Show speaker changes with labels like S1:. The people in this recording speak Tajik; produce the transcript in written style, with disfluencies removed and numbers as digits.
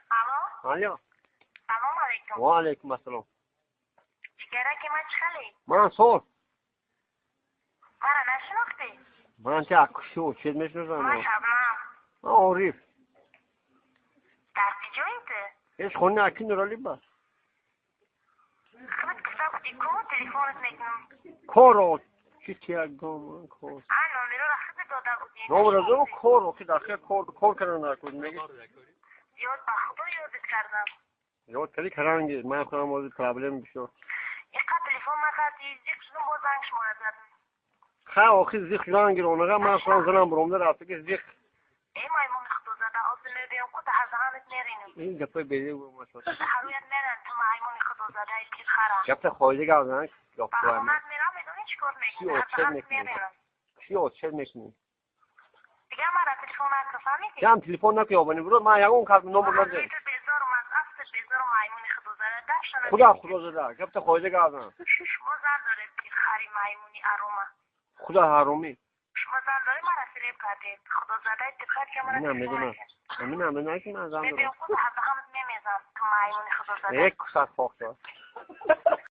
S1: Алло.
S2: Алло.
S1: Салом алейкум.
S2: Ва алейкум ассалом.
S1: Ҷигараки ман, чӣ хеле?
S2: Ман соз.
S1: Мара нашинохтӣ?
S2: Ман ти акуши очед мешиносам.
S1: Ман Шабнам.
S2: Ман Ориф.
S1: Дар куҷои ту?
S2: Ҳеч, хони аки Нурали ба.
S1: Худат гуфта будӣ ку, телефонат мекунам.
S2: Коро чи тиягом кор.
S1: А номероро худат дода будӣ.
S2: Номеро кор охи дахе кор кор кардан накун меги.
S1: Ёд, ба худо, ёдат кардам.
S2: Ёд кардӣ, каранги ман худам ози проблем бисёр.
S1: Иқа телефон накардӣ, зиқ шудум, боз занг шуморо задам.
S2: Ха, охи зиқ шудан гиронага, ман худам занам буромда рафта ки зиқ.
S1: Э, маймуни худозада, ҳозир мебиём ку, даҳазаҳанат меринам.
S2: Ин гапои беди.
S1: Ҳарӯят меран, ту маймуни худозадаи тирхара.
S2: Гапта хоида гап зан.
S1: Ба хонат мерам, медонӣ чӣ кор мекунӣ? Даҳазаҳанат меринам.
S2: Чӣ очед мекунӣ?
S1: Дигар мара телефон накун, фаҳмидӣ?
S2: Ям телефон накун, ёбани буро, ман ягон кас номер надем.
S1: Ту безорум, аз афтат безорум, маймуни худозада, дафшана.
S2: Худо худозада, гапта хоида гап зан.
S1: Шумо зан доред, тирхари маймуни арома.
S2: Худо ҳаромӣ.
S1: Шумо зан доред, мара фиреб кардед. Худозадаи тирхар ки мара.
S2: Амина медонам, амина медонам ки ман зан дорам.
S1: Мебиём ку, даҳазаҳанат мемезам, ту маймуни худозада.
S2: Як кусат хок шавад.